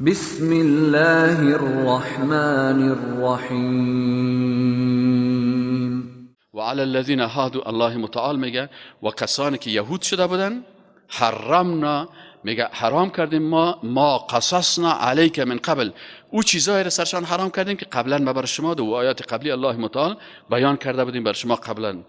بسم الله الرحمن الرحیم. و علی الذین هادوا، الله متعال میگه و کسانی که یهود شده بودن، حرمنا، میگه حرام کردیم ما قصصنا علیک من قبل، او چیزایی را سرشان حرام کردیم که قبلا ما بر شما دو آیات قبلی الله متعال بیان کرده بودیم بر شما قبلا.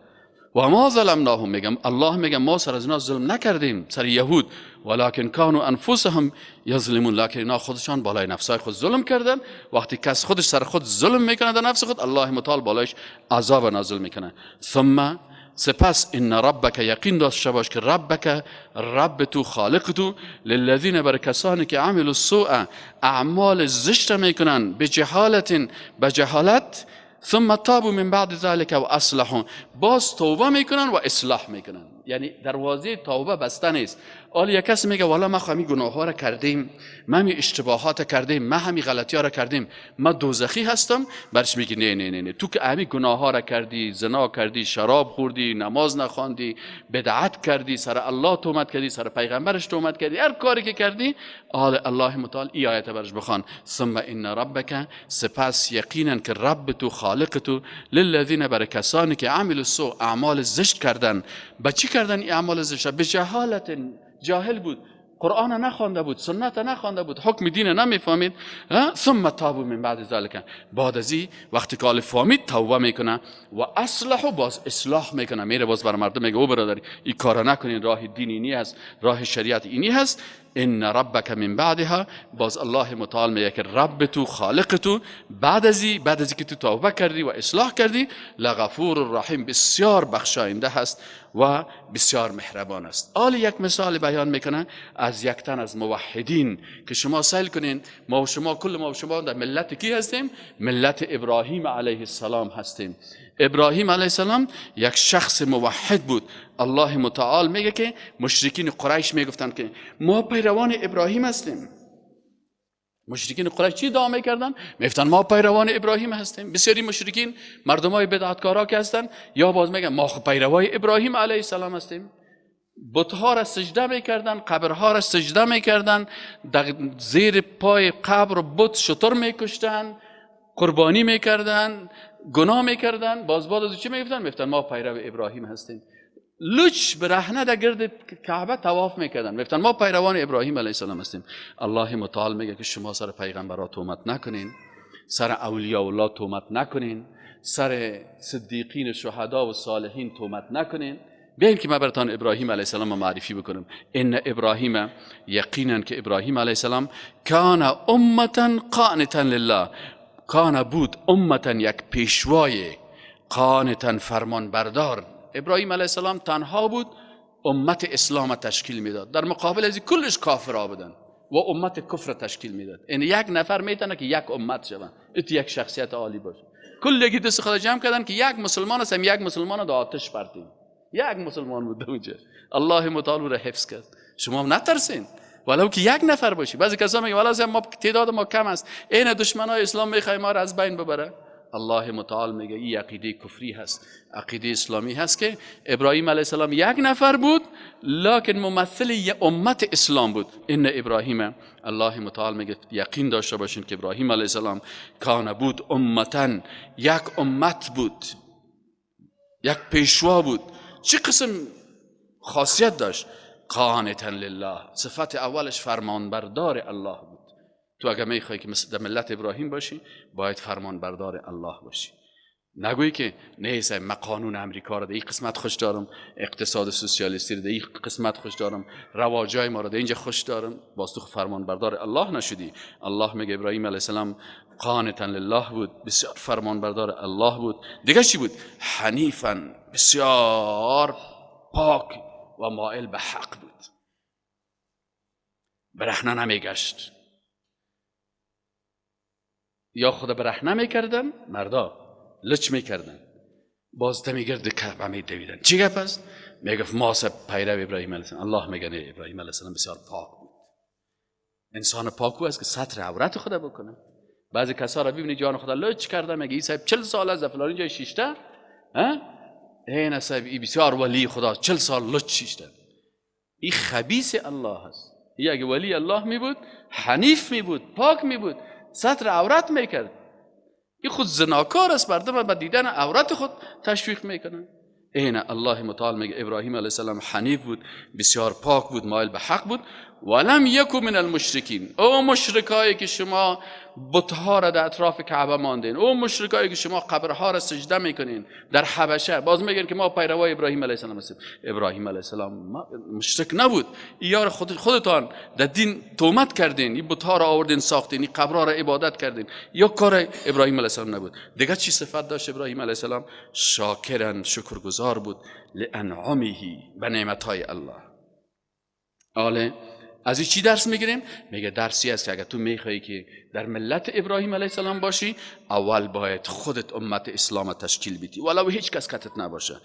و ما ظلمناهم، میگم الله میگه ما سر از اینا ظلم نکردیم، سر یهود، ولکن کانوا انفسهم یظلمون، لکن اینا خودشان بالای نفسای خود ظلم کردن. وقتی کس خودش سر خود ظلم میکنه در نفس خود، الله متعال بالایش عذاب نازل میکنه. ثم سپس ان ربک، یقین داشته باش که ربک، رب تو، خالق تو، للذین، بر کسانی که عملوا السوء، اعمال زشت میکنن، به جهالت، به جهالت، ثم تابوا من بعد ذلك و اصلحوا، باز توبه میکنن و اصلاح میکنن. یعنی دروازه توبه بسته نیست. حالا یک کسی میگه والا ما خو گناه ها را کردیم، ما می اشتباهات کردیم، ما همی غلطی ها را کردیم، ما دوزخی هستم. برش میگه نه نه نه نه، تو که همی گناه ها را کردی، زنا کردی، شراب خوردی، نماز نخواندی، بدعت کردی، سر الله تهمت کردی، سر پیغمبرش تهمت کردی، هر کاری که کردی، حالا الله متعال ای آیت برش بخوان. ثم ان ربک، سپس یقینا که رب تو، خالق تو، للذین، بر کسانی که عملوا السوء، اعمال زشت کردن. به چی کردن این اعمال زشت؟ به جهالت، جاهل بود، قرآن نخوانده بود، سنت نخوانده بود، حکم دین نمیفهمید. ثم تابوا من بعد ذلك، بعد از این وقتی که فهمید توبه میکنه و اصلح، باز اصلاح میکنه، میره باز بر مردم میگه او برادر این کارا نکنین، راه دین اینی هست، راه شریعت اینی هست. ان ربک من بعدها، باز الله متعال میگه که رب تو، خالق تو، بعد از که تو توبه کردی و اصلاح کردی، لغفور الرحیم، بسیار بخشاینده هست و بسیار مهربان است. حالا یک مثال بیان میکنه از یک تن از موحدین که شما سیل کنین، ما و شما، کل ما و شما در ملت کی هستیم؟ ملت ابراهیم علیه السلام هستیم. ابراهیم علیه السلام یک شخص موحد بود. الله متعال میگه که مشرکین قریش میگفتن که ما پیروان ابراهیم هستیم. مشرکین قریش چی دعا میکردن؟ میگفتن ما پیروان ابراهیم هستیم. بسیاری مشرکین، مردمای بدعتکارا که هستن، یا باز میگن ما پیروای ابراهیم علیه السلام هستیم. بتها را سجده میکردن، قبرها را سجده میکردن، در زیر پای قبر و بت شتر میکشتن، قربانی میکردن، گناه میکردن. باز بعد از چی میگفتن؟ میگفتن ما پیرو ابراهیم هستیم. لچ برهنه در گرد کعبه طواف میکردن، میگفتن ما پیروان ابراهیم علیه السلام هستیم. الله متعال میگه که شما سر پیغمبرات تهمت نکنین، سر اولیاء الله تهمت نکنین، سر صدیقین، شهدا و صالحین تهمت نکنین. بیاین که من براتان ابراهیم علیه السلام معرفی بکنم. ان ابراهیم، یقینا که ابراهیم علیه السلام، کان امتا قانتا لله، کان بود، امتا یک پیشوای، قانتا فرمان بردار. ابراهیم علیه السلام تنها بود، امت اسلام تشکیل میداد. در مقابل از کلش کافرها بودن و امت کفر تشکیل میداد. یعنی یک نفر میتونه که یک امت شوند، ات یک شخصیت عالی باشه. کل یکی دست خدا جمع کردن که یک مسلمان است، یک مسلمان در آتش پرتیم. یک مسلمان بود اونجا. الله متعال او را حفظ کرد. شما نترسین ولو که یک نفر باشی. بعضی کسا میگن والا ما تعداد ما کم است، این دشمنای اسلام میخوای ما را از بین ببره. الله متعال میگه این عقیده کفری هست، عقیده اسلامی هست که ابراهیم علیه السلام یک نفر بود، لکن ممثل امت اسلام بود. ان ابراهیم، الله متعال میگه یقین داشته باشین که ابراهیم علیه السلام کان بود، امتن، یک امت بود، یک پیشوا بود. چه قسم خاصیت داشت؟ قانتا لله، صفت اولش فرمانبردار الله بود. تو اگر میخوای که مثل ملت ابراهیم باشی، باید فرمانبردار الله باشی. نگویی که نه من قانون امریکا را در این قسمت خوش دارم، اقتصاد سوسیالیستی را در این قسمت خوش دارم، رواجای ما را در اینجا خوش دارم. باز تو فرمانبردار الله نشدی. الله میگه ابراهیم علیه السلام قانتا لله بود، بسیار فرمانبردار الله بود. دیگه چی بود؟ حنیفا، بسیار پاک و مائل به حق بود، برهنه نمیگشت. یا خدا برهنه میکردن، مردا لچ میکردن، باز دمیگرد کعبه میدویدن. چی گپ است؟ میگفت ما سب پیرو ابراهیم علیه السلام. الله میگه نه، ابراهیم علیه السلام بسیار پاک بود. انسان پاک است که ستر عورت خدا بکنه. بعضی کسا را ببینی جان خدا لچ کرده، میگه این صاحب 40 سال از فلانی جای شیشته، ها این صاحب ای بسیار ولی خدا 40 سال لچ شیشته. این خبیث الله است. اگه ولی الله می بود، حنیف می بود، پاک می بود، ستر عورت میکرد. این خود زناکار است، مردم به دیدن عورت خود تشویق میکنن. این الله متعال میگه ابراهیم علیه السلام حنیف بود، بسیار پاک بود، مایل به حق بود. ولم یکو من المشرکین. او مشرکایی که شما بتها را در اطراف کعبه ماندین، او مشرکایی که شما قبرها را سجده میکنین در حبشه، باز میگن که ما پیروای ابراهیم علیه السلام هستیم. ابراهیم علیه السلام مشرک نبود. یار خودتان در دین تهمت کردین، این بتها را آوردین ساختین، این قبرها را عبادت کردین، یا کار ابراهیم علیه السلام نبود. دیگه چی صفت داشت ابراهیم علیه السلام؟ شاکرن، شکرگزار بود، لانعمه، به نعمتهای الله. آله از این چی درس میگیریم؟ میگه درسی است که اگر تو میخوایی که در ملت ابراهیم علیه السلام باشی، اول باید خودت امت اسلام تشکیل بدی، ولو هیچ کس کتت نباشه.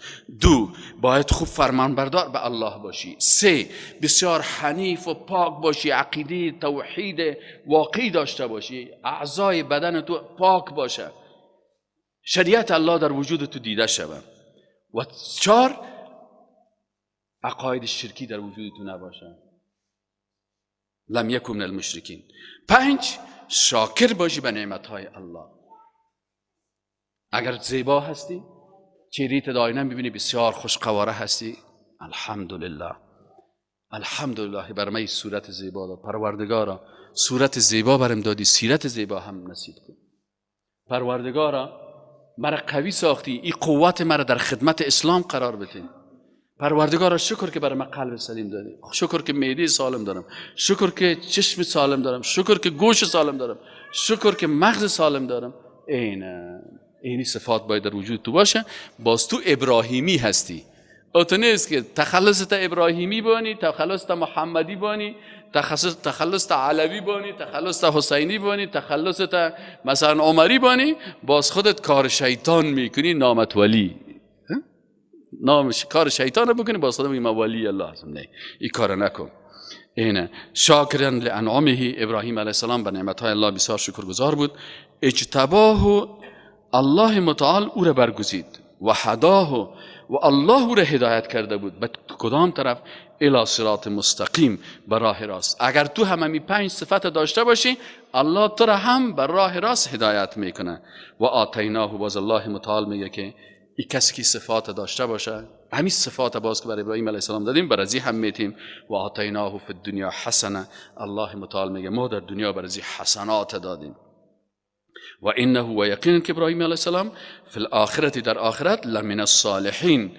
دو، باید خوب فرمانبردار به الله باشی. سه، بسیار حنیف و پاک باشی، عقیده توحید واقعی داشته باشی، اعضای بدن تو پاک باشه، شریعت الله در وجود تو دیده شوه. و چهار، عقاید شرکی در وجود تو نباشه. لم یکن من المشرکین. پنج، شاکر باشی به نعمتهای الله. اگر زیبا هستی، چهره در آینه میبینی بسیار خوشقواره هستی، الحمدلله، الحمدلله بر من صورت زیبا داد. پروردگارا صورت زیبا برم دادی، سیرت زیبا هم نصیب کن. پروردگارا مرا قوی ساختی، این قوت مرا در خدمت اسلام قرار بده. پروردگارا شکر که برای من قلب سلیم دادی، شکر که معده سالم دارم، شکر که چشم سالم دارم، شکر که گوش سالم دارم، شکر که مغز سالم دارم. اینی صفات باید در وجود تو باشه. باز تو ابراهیمی هستی. او تو نیست که تخلص تا ابراهیمی بانی، تخلص تا محمدی بانی، تخلص تا علوی بانی، تخلص تا حسینی بانی، تخلص تا مثلا عمری بانی، باز خودت کار شیطان میکنی، نامت ولی. نام کار شیطان رو بکنی، باز خودت میگی من ولی الله هستم. نه، این کار نکن. اینه شاکرن لانعمه. ابراهیم علیه السلام به نعمتهای الله بسیار شکرگزار بود. اجتباه، الله متعال او را برگزید، و هداه، و الله او را هدایت کرده بود به کدام طرف؟ الی صراط مستقیم، به راه راست. اگر تو هم همی پنج صفت داشته باشی، الله تو را هم به راه راست هدایت میکنه. و آتیناه، باز الله متعال میگه که این کسی که صفات داشته باشه، همین صفات باز که برای ابراهیم علیه السلام دادیم، بر ازی هم میتیم. و آتیناه فی الدنیا حسنه. الله متعال میگه ما در دنیا بر ازی حسنات دادیم. و انه، و یقینا که ابراهیم علیه السلام فی الاخرت، در آخرت، لمن الصالحین،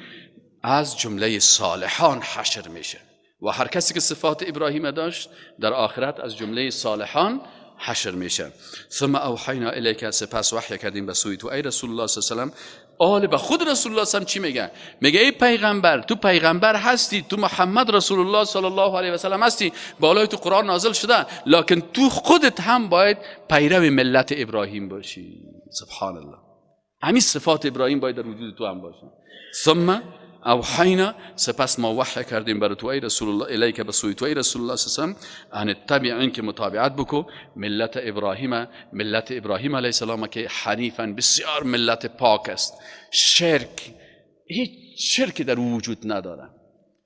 از جمله صالحان حشر میشه. و هر کسی که صفات ابراهیم داشت در آخرت از جمله صالحان حشر میشه. ثم اوحینا الیک، سپس وحی کردیم به سوی تو ای رسول الله صلی الله علیه و سلم. آل به خود رسول الله صلی الله علیه و سلم چی میگه؟ میگه ای پیغمبر، تو پیغمبر هستی، تو محمد رسول الله صلی الله علیه و سلم هستی، بالای تو قرآن نازل شده، لکن تو خودت هم باید پیرو ملت ابراهیم باشی. سبحان الله، همین صفات ابراهیم باید در وجود تو هم باشه. ثم اوحینا، سپس ما وحی کردیم بر تو ای رسول الله، الیک، به سوی تو ای رسول الله صلی الله علیه و سلم، ان اتبع، این که متابعت بکو ملت ابراهیم، ملت ابراهیم علیه السلام که حنیفا، بسیار ملت پاک است. شرک، هیچ شرکی در وجود نداره.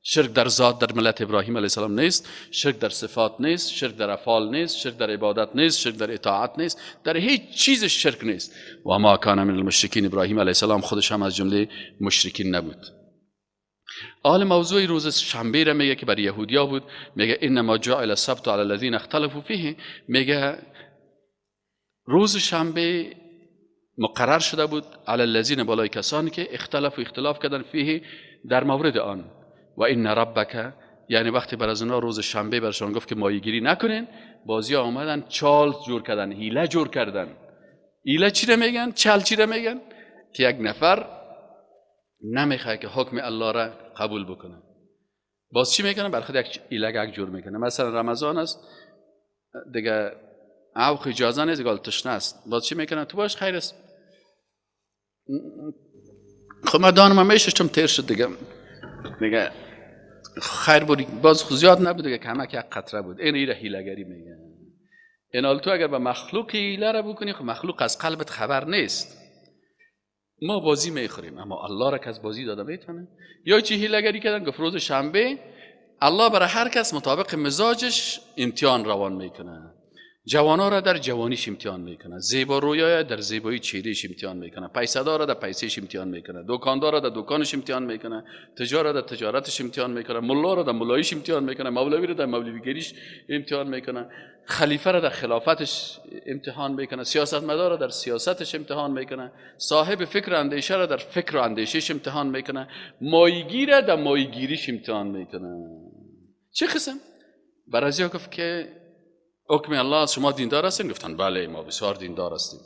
شرک در ذات در ملت ابراهیم علیه السلام نیست، شرک در صفات نیست، شرک در افعال نیست، شرک در عبادت نیست، شرک در اطاعت نیست، در هیچ چیز شرک نیست. و ما کان من المشرکین، ابراهیم علیه السلام خودش هم از جمله مشرکین نبود. آل موضوع روز شنبه را میگه که برای یهودیا بود. میگه انما جعل السبت علی الذین اختلفوا فیه. میگه روز شنبه مقرر شده بود علی الذین، بالای کسانی که اختلف و اختلاف کردن، فیه، در مورد آن. و ان ربک، یعنی وقتی بر از اونا روز شنبه برشان گفت که ماهیگیری نکنین، بازی آمدن چال جور کردن، حیله جور کردن. حیله چی را میگن؟ چال چی را میگن؟ که یک نفر نمیخواد که حکم الله را قبول بکنه، باز چی میکنه؟ برای خود یک ایلگک جور میکنه. مثلا رمضان است دیگه، اوخ اجازه نیست، گال تشنه است، باز چی میکنه؟ تو باش خیر است، خب من دانم میششتم تیر شد دیگه، دیگه خیر بود، باز زیاد نبود دیگه، کمک یک قطره بود. این ایره حیله‌گری میگن. این حال تو اگر به مخلوق حیله را بکنی، خب مخلوق از قلبت خبر نیست. ما بازی میخوریم، اما الله را که از بازی داده میتونه. یا چی حیله‌گری کردن؟ گفت روز شنبه الله برای هر کس مطابق مزاجش امتحان روان میکنه. جوانا را در جوانیش امتحان میکنه، زیبا رویای در زیبایی چهرهش امتحان میکنه، پیسه را در پیسهش امتحان میکنه، دکاندار را در دکانش امتحان میکنه، تجار را در تجارتش امتحان میکنه، ملا را در ملاییش امتحان میکنه، مولوی را در مولویگریش امتحان میکنه، خلیفه را در خلافتش امتحان میکنه، سیاستمدار را در سیاستش امتحان میکنه، صاحب فکر و اندیشه را در فکر و اندیشش امتحان میکنه، مایگیر را در مایگیریش امتحان میکنه. چه قسم؟ برازیا گفت که حکم الله شما دیندار هستین؟ گفتن بله ما بسیار دیندار هستیم.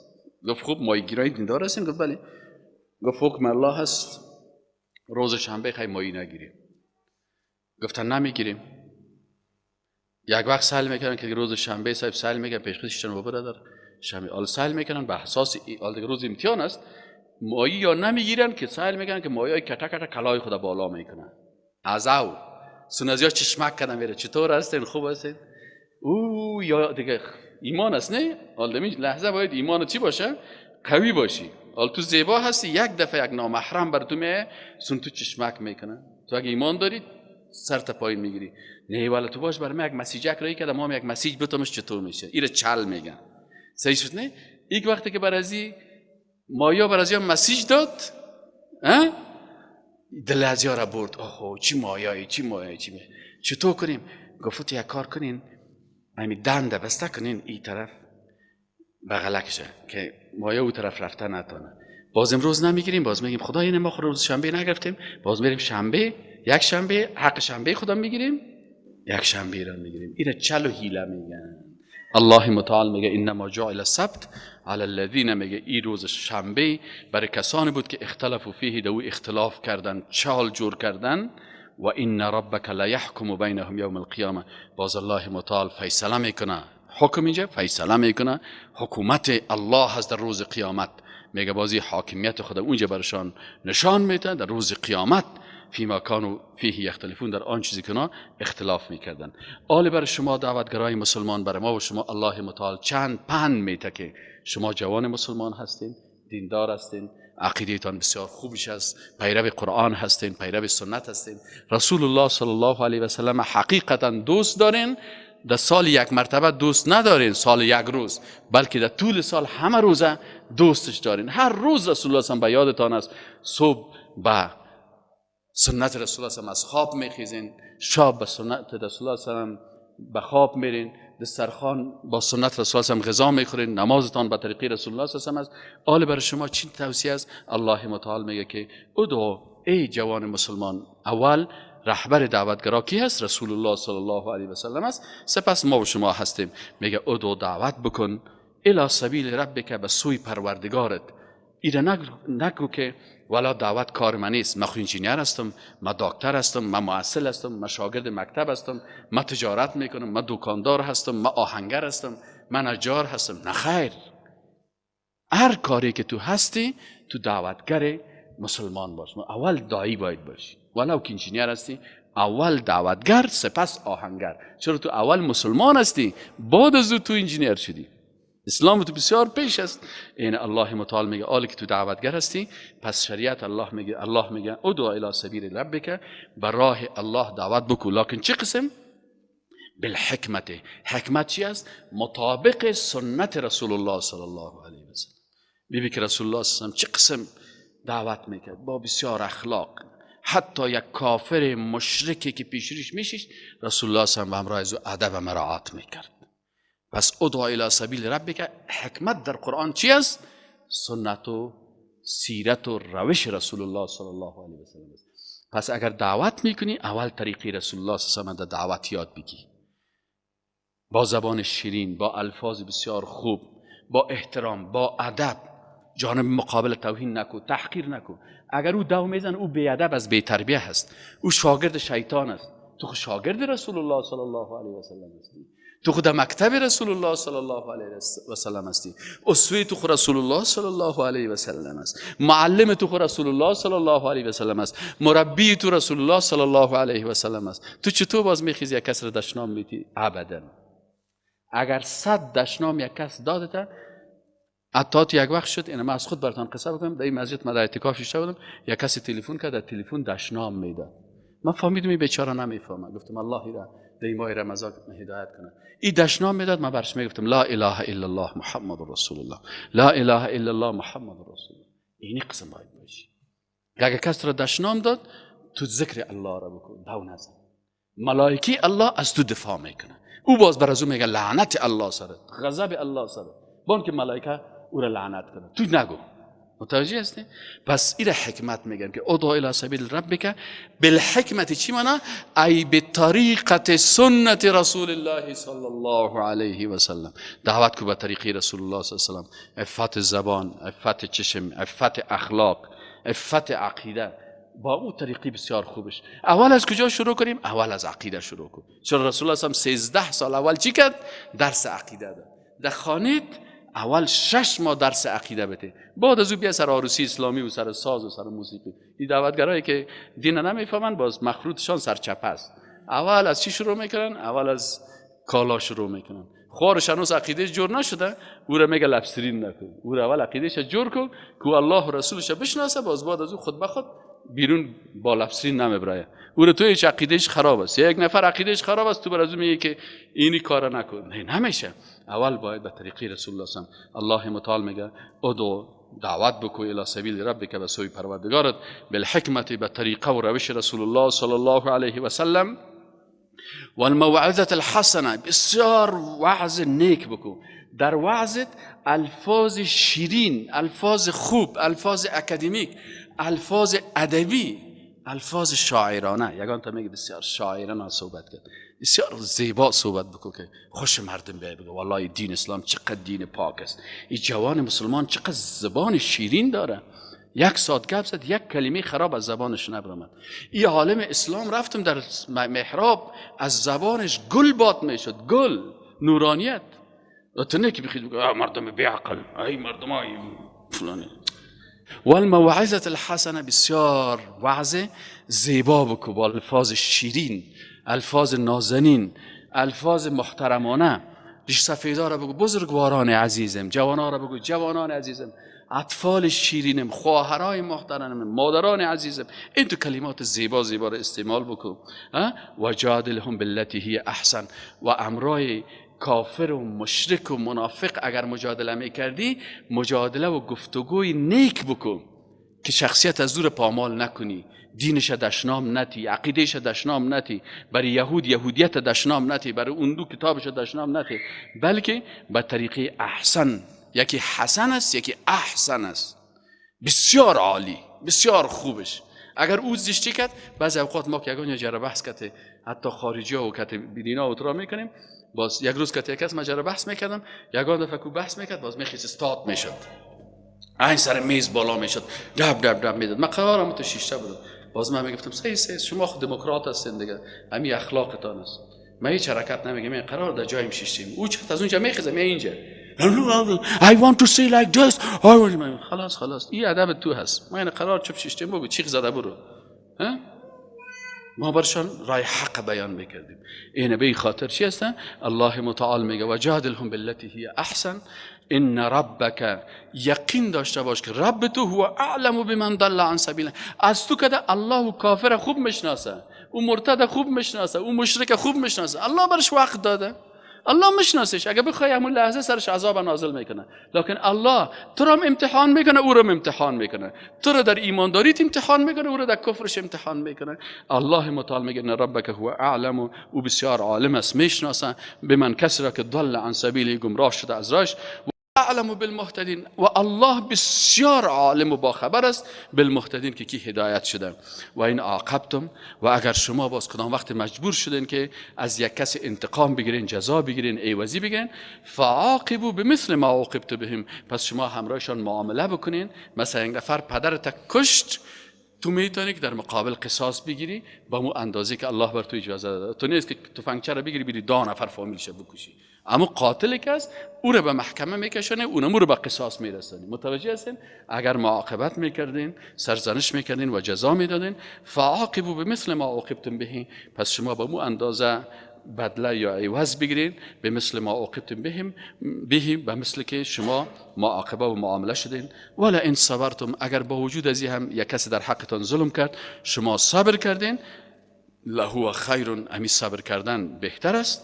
گفت خوب مایگیرای دیندار هستین؟ گفت بله. گفت حکم الله هست روز شنبه خیلی مایی نگیریم. گفتن نمیگیریم. یک وقت سهل میکنن که روز شنبه صاحب سهل میکنن پیشخدشتن و برادر شنبه آل سهل میکنن به احساس آل روز امتحان است مایی یا نمیگیرن که سهل میکنن که مایی کتا کتا کلای خدا بالا میکنن. از او سنازیا چشمک کردن میره چطور هستین خوب هستین؟ او یا دیگه ایمان است نه؟ آدمی لحظه باید ایمان چی باشه؟ قوی باشی. حال تو زیبا هستی یک دفعه یک نامحرم بر تو میه سون تو چشمک میکنه. تو اگه ایمان داری سر تا پایین میگیری. نه والا تو باش برای من یک مسیجک رایی کردم ما هم یک مسیج بتمش چطور میشه؟ ایره چل میگن. صحیح شد نه؟ یک وقتی که برازی مایا برازی مسیج داد ها؟ دل از یارا برد. اوه چی مایایی چی مایایی چی می چطور کنیم؟ گفت یک کار کنین همین دنده بسته کنین این طرف بغلکشه که مایه او طرف رفته نتانه. باز امروز نمیگیریم، باز میگیم خدا اینه ما خود روز شنبه نگرفتیم، باز میریم شنبه، یک شنبه حق شنبه خدا میگیریم، یک شنبه را میگیریم. اینه چل و حیله میگن. الله متعال میگه انما جعل السبت علی الذین، میگه این روز شنبه برای کسانی بود که اختلفوا فیه، دو اختلاف کردن، چال جور کردن. و ان ربک لیحکم بینهم یوم القیامه. باز الله متعال فیصله میکنه، حکم اینجا فیصله میکنه، حکومت الله هست در روز قیامت. میگه بازی حاکمیت خدا اونجا برشان نشان میده در روز قیامت. فیما کانوا فیه یختلفون، در آن چیزی که اونا اختلاف میکردن. آل بر شما دعوتگرای مسلمان، بر ما و شما الله متعال چند پند میده که شما جوان مسلمان هستین، دیندار هستین، عقیده‌تان بسیار خوبش است، پیرو قرآن هستین، پیرو سنت هستین، رسول الله صلی الله علیه و سلم حقیقتا دوست دارین. در سال یک مرتبه دوست ندارین، سال یک روز، بلکه در طول سال همه روزه دوستش دارین. هر روز رسول الله صلی به یادتان است. صبح به سنت رسول الله صلی از خواب میخیزین، شب به سنت رسول الله صلی به خواب میرین، دسترخوان با سنت رسول الله غذا میخورین، نمازتان به طریقه رسول الله صلی الله علیه و است. آل بر شما چی توصیه است؟ الله متعال میگه که ادعو ای جوان مسلمان، اول رهبر دعوتگرا کی هست؟ رسول الله صلی الله علیه و سلم است. سپس ما و شما هستیم. میگه ادعو دعوت بکن الی سبیل ربک، به سوی پروردگارت. ایره نگو که والا دعوت کار من نیست، من خو انجینیر هستم، من دکتر هستم، من محصل هستم، من شاگرد مکتب هستم، من تجارت میکنم، من دکاندار هستم، من آهنگر هستم، من نجار هستم. نه خیر، هر کاری که تو هستی تو دعوتگر مسلمان باش. اول داعی باید باشی، ولو که انجینیر هستی اول دعوتگر سپس آهنگر. چرا تو اول مسلمان هستی بعد از تو انجینیر شدی. اسلام تو بسیار پیش است. این الله متعال میگه آلی که تو دعوتگر هستی، پس شریعت الله میگه، الله میگه ادعو الی سبیل ربک، به راه الله دعوت بکو. لکن چه قسم؟ بالحکمت. حکمت چی است؟ مطابق سنت رسول الله صلی الله علیه و سلم. ببین که رسول الله صلی الله علیه و سلم چه قسم دعوت میکرد، با بسیار اخلاق. حتی یک کافر مشرکی که پیش روش میشیشت، رسول الله صلی الله علیه و همراه از او ادب و مراعات میکرد. پس ادعو الی سبیل ربک، حکمت در قرآن چی است؟ سنت و سیرت و روش رسول الله صلی الله علیه و سلم است. پس اگر دعوت میکنی اول طریقی رسول الله صلی الله علیه و سلم در دعوت یاد بگی، با زبان شیرین، با الفاظ بسیار خوب، با احترام، با ادب. جانب مقابل توهین نکو، تحقیر نکو. اگر او دو میزن او بی‌ادب از بی تربیه هست، او شاگرد شیطان است. تو شاگرد رسول الله صلی الله علیه و سلم هستی، تو خود مکتب رسول الله صلی الله علیه و سلم هستی، اسوه تو خود رسول الله صلی الله علیه و سلم است، معلم تو خود رسول الله صلی الله علیه و سلم است، مربی تو رسول الله صلی الله علیه و سلم است. تو چطور باز میخیزی یک کس را دشنام میتی؟ ابدا. اگر 100 دشنام یک کس دادته، حتی تو یک وقت شد، اینو من از خود براتون قصه بکنم، در این مسجد من در اعتکاف شده بودم، یک کسی تلفن کرد، در تلفن دشنام میداد. من فهمیدم این بیچاره نمیفهمه، گفتم الله را دیمای رمضان هدایت کنه. این دشنام میداد، من برش میگفتم لا اله الا الله محمد رسول الله، لا اله الا الله محمد رسول الله. اینی قسم باید باشی. اگر کس را دشنام داد تو ذکر الله را بکن، دو نزن. ملائکی الله از تو دفاع میکنه. او باز بر از او میگه لعنت الله سرت، غضب الله سرت، بان که ملائکه او را لعنت کنه، تو نگو. متوجه هستی؟ پس این حکمت میگن که ادعو الی سبیل ربک بالحکمت. چی معنا؟ ای بطریقت سنت رسول الله صلی الله علیه و سلم. دعوت کو به طریقه رسول الله صلی الله علیه و سلم، عفت زبان، عفت چشم، عفت اخلاق، عفت عقیده. با او طریقی بسیار خوبش. اول از کجا شروع کنیم؟ اول از عقیده شروع کن. چون رسول الله صلی الله علیه و 13 سال اول چی کرد؟ درس عقیده داد. در خانه اول 6 ماه درس عقیده بده، بعد از او بیا سر عروسی اسلامی و سر ساز و سر موسیقی. این دعوتگرایی که دین نمیفهمن باز مخروطشان سرچپه است. اول از چی شروع میکنن؟ اول از کالا شروع میکنن. خوارش هنوز عقیده جور نشده، او را میگه لبسرین نکن. او را اول عقیدهش جور کن که الله و رسولش بشناسه، باز بعد از او خود به خود بیرون با لبسرین نمیبرایه. او را تو هیچ عقیدهش خراب است. یک نفر عقیدهش خراب است، تو بر از او میگه که اینی کار نکن. نه، نمیشه. اول باید به طریقه رسول الله صلی الله متعال میگه ادعو، دعوت بکو الی سبیل ربک، به سوی پروردگارت، بالحکمت، به طریقه و روش رسول الله صلی الله علیه و سلم، والموعظه الحسنه. بسیار وعظ نیک بکو. در وعظت الفاظ شیرین، الفاظ خوب، الفاظ اکادمیک، الفاظ ادبی، الفاظ شاعرانه. یگان تا میگه بسیار شاعرانه صحبت کرد، بسیار زیبا صحبت بکن که خوش مردم بیای بگه والله دین اسلام چقدر دین پاک است، این جوان مسلمان چقدر زبان شیرین داره. یک ساعت گپ زد، یک کلمه خراب از زبانش نبرآمد. این عالم اسلام رفتم در محراب، از زبانش گل باد میشد، گل نورانیت. تو نه که بخید بگه مردم بیعقل، ای مردم های فلانی. والموعظه الحسنه، بسیار وعظ زیبا بکو با الفاظ شیرین، الفاظ نازنین، الفاظ محترمانه. ریش سفیدا را بگو بزرگواران عزیزم، جوانان را بگو جوانان عزیزم، اطفال شیرینم، خواهرای محترمم، مادران عزیزم. این تو کلمات زیبا زیبا را استعمال بکو. و جادلهم بالتي هي احسن. و امرای کافر و مشرک و منافق اگر مجادله میکردی، مجادله و گفتگوی نیک بکن که شخصیت از دور پامال نکنی، دینش دشنام نتی، عقیدهش دشنام نتی، برای یهود یهودیت دشنام نتی، برای اون دو کتابش دشنام نتی، بلکه به طریقه احسن. یکی حسن است، یکی احسن است. بسیار عالی، بسیار خوبش. اگر او زشتی کرد، بعضی اوقات ما که یگان جره بحث کرده، حتی خارجی ها و کت بیدینا و ترا میکنیم، باز یک روز که یک کس مجرا بحث میکردم، یگان دفعه کو بحث میکرد، باز میخیست استاد میشد، این سر میز بالا میشد، دب دب دب میداد. من قرارم تو شیشته بودم، باز من میگفتم صحیح شما خود دموکرات هستین دیگه، همین اخلاقتان است. من هیچ حرکت نمیگم، من قرار در جایم شیشتیم. او چقدر از اونجا میخیزم یا اینجا I want to say like this. خلاص خلاص، این ادب تو هست. ما این قرار چپ شیشتیم، بگو چیخ زده برو. ما برشان رای حق بیان میکردیم. این به خاطر چی هستن؟ الله متعال میگه و جادلهم بالتي هي احسن ان ربک، یقین داشته باش که رب تو هو اعلم بمن ضل عن سبیله. از تو که الله و کافر خوب میشناسه، او مرتد خوب میشناسه، او مشرک خوب میشناسه. الله برش وقت داده، الله میشناسش. اگه بخوای همون لحظه سرش عذاب نازل میکنه، لکن الله تو رو امتحان میکنه، او رو امتحان میکنه، تو رو در ایمانداریت امتحان میکنه، او رو در کفرش امتحان میکنه. الله متعال میگه ان ربک هو اعلم، او بسیار عالم است، میشناسه به من کسی را که ضل عن سبیله، گمراه شده از راهش، اعلم بالمهتدین، و الله بسیار عالم و باخبر است بالمهتدین که کی هدایت شده. و این عاقبتم، و اگر شما باز کدام وقت مجبور شدین که از یک کس انتقام بگیرین، جزا بگیرین، عوضی بگیرین، فعاقبوا بمثل ما عوقبت بهم، پس شما همراهشان معامله بکنین. مثلا یک نفر پدرت کشت، تو میتونی که در مقابل قصاص بگیری با مو اندازه که الله بر تو اجازه داده. تو نیست که تفنگچه رو بگیری بری 10 نفر فامیلش بکشی، اما قاتل که است او رو به محکمه میکشونه، اونم رو به قصاص میرسانی. متوجه هستین؟ اگر معاقبت میکردین، سرزنش میکردین و جزا میدادین، فعاقبوا بمثل ما عوقبتم به، پس شما به مو اندازه بدله یا عوض بگیرین، به مثل ما عوقبتم بهم، به مثل که شما معاقبه و معامله شدین. ولا ان صبرتم، اگر با وجود از هم یک کسی در حقتان ظلم کرد، شما صبر کردین، لهو خیر، امی صبر کردن بهتر است،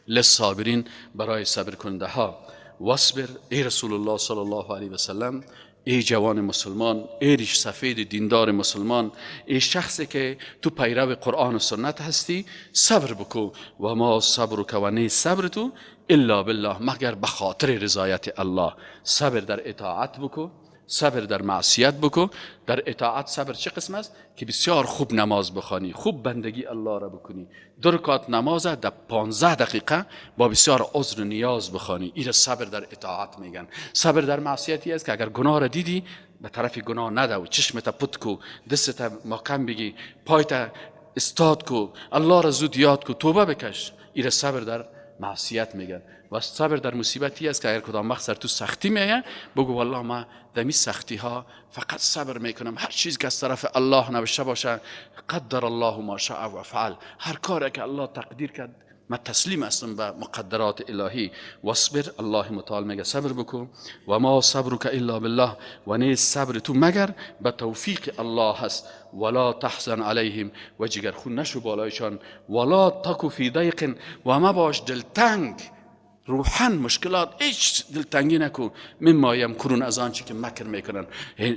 للصابرین، برای صبر کننده ها. واصبر ای رسول الله صلی الله علیه و سلم، ای جوان مسلمان، ای ریش سفید دیندار مسلمان، ای شخصی که تو پیرو قرآن و سنت هستی، صبر بکو. و ما صبرک و نه صبر تو الا بالله، مگر به خاطر رضایت الله. صبر در اطاعت بکو، صبر در معصیت بکو. در اطاعت صبر چه قسم است؟ که بسیار خوب نماز بخوانی، خوب بندگی الله را بکنی، 2 رکعت نماز در 15 دقیقه با بسیار عذر و نیاز بخوانی. این صبر در اطاعت میگن. صبر در معصیتی است که اگر گناه را دیدی به طرف گناه نده و چشمت پت کو، دستت محکم بگی، پایت استاد کو، الله را زود یاد کو، توبه بکش. این صبر در معصیت میگن. و صبر در مصیبتی است که اگر کدام وقت سر تو سختی میایه بگو والله ما دمی سختی ها فقط صبر میکنم، هر چیز که از طرف الله نوشته باشه قدر الله ما شاء و فعل، هر کاری که الله تقدیر کرد من تسلیم هستم به مقدرات الهی. واصبر، الله متعال میگه صبر بکن. و ما صبرک الا بالله، و نه صبر تو مگر به توفیق الله هست. ولا تحزن علیهم، و جگر خون نشو بالایشان. ولا تک فی ضیق، و مباش دلتنگ، روحاً مشکلات هیچ دلتنگی نکو. مما یمکرون، از آنچه که مکر میکنن.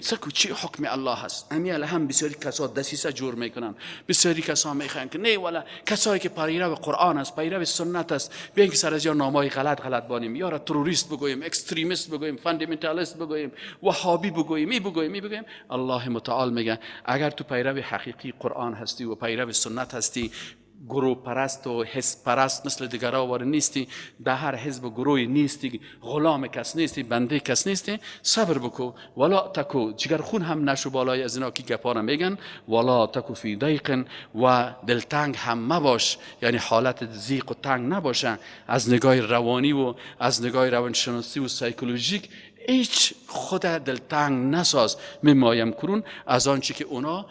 سکو چی حکم الله هست. امیال هم بسیاری کسا دسیسه جور میکنن، بسیاری کسا میخوان که نه ولا کسایی که پیرو قرآن است، پیرو سنت است، بیان که سر از یا نامای غلط غلط بانیم، یا را تروریست بگوییم، extremist بگوییم، fundamentalist بگوییم، وهابی بگوییم، می بگوییم می بگوییم. الله متعال میگه اگر تو پیرو حقیقی قرآن هستی و پیرو سنت هستی، گروه پرست و حزب پرست مثل دیگرا وار نیستی، در هر حزب و گروه نیستی، غلام کس نیستی، بنده کس نیستی، صبر بکو. ولا تکو، جگر خون هم نشو بالای از اینا که گپا میگن. ولا تکو فی ضیق، و دلتنگ هم مباش، یعنی حالت ضیق و تنگ نباشه. از نگاه روانی و از نگاه روانشناسی و سایکولوژیک هیچ خود دلتنگ نساز. مما یمکرون، از آنچه که اونا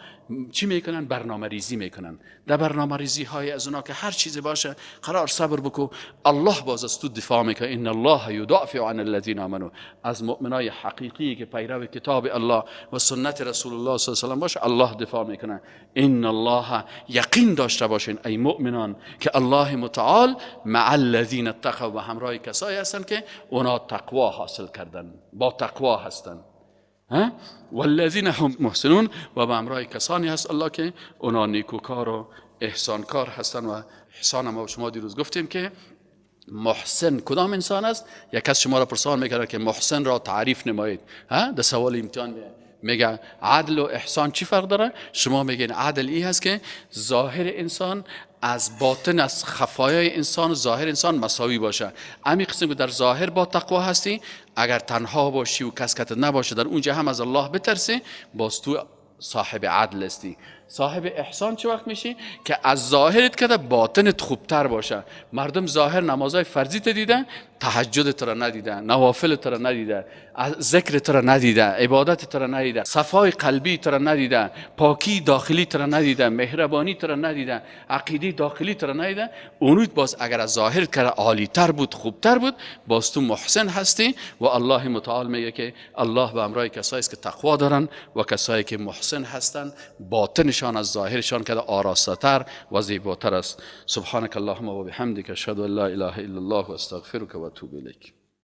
چی میکنن؟ برنامه ریزی میکنن. در برنامه ریزی های از اونا که هر چیزی باشه قرار صبر بکو، الله باز از تو دفاع میکنه. ان الله یدافع عن الذین آمنوا، از مؤمنای حقیقی که پیرو کتاب الله و سنت رسول الله صلی الله علیه و سلم باشه الله دفاع میکنه. ان الله، یقین داشته باشین ای مؤمنان که الله متعال مع الذین اتقوا، و همراه کسایی هستن که اونا تقوا حاصل کردن، با تقوا هستن. والذین هم محسنون، و به همراه کسانی هست الله که اونا نیکوکار و احسانکار هستن. و احسان ما شما دیروز گفتیم که محسن کدام انسان است؟ یک کس شما را پرسان میکنه که محسن را تعریف نمایید، در سوال امتحان میگه عدل و احسان چی فرق داره؟ شما میگین عدل ای هست که ظاهر انسان از باطن، از خفایای انسان و ظاهر انسان مساوی باشه. امی قسم که در ظاهر با تقوا هستی، اگر تنها باشی و کس کت نباشه در اونجا هم از الله بترسی، باز تو صاحب عدل هستی. صاحب احسان چه وقت میشی؟ که از ظاهرت که باطنت خوبتر باشه. مردم ظاهر نمازهای فرضی ت دیدن، تهجد تو را ندیدن، نوافل تو را ندیدن، ذکر تو را ندیدن، عبادت تو را ندیدن، صفای قلبی تو را ندیدن، پاکی داخلی تو را ندیدن، مهربانی تو را ندیدن، عقیده داخلی تو را ندیدن. اونوت باز اگر از ظاهر که عالی تر بود، خوبتر بود، باز تو محسن هستی. و الله متعال میگه که الله به همراه کسایی است که تقوا دارن و کسایی که محسن هستن، باطنشان از ظاهرشان که آراسته‌تر و زیباتر است. سبحانك اللهم و بحمدک، اشهد ان لا اله الا الله و استغفرک و اتوب الیک.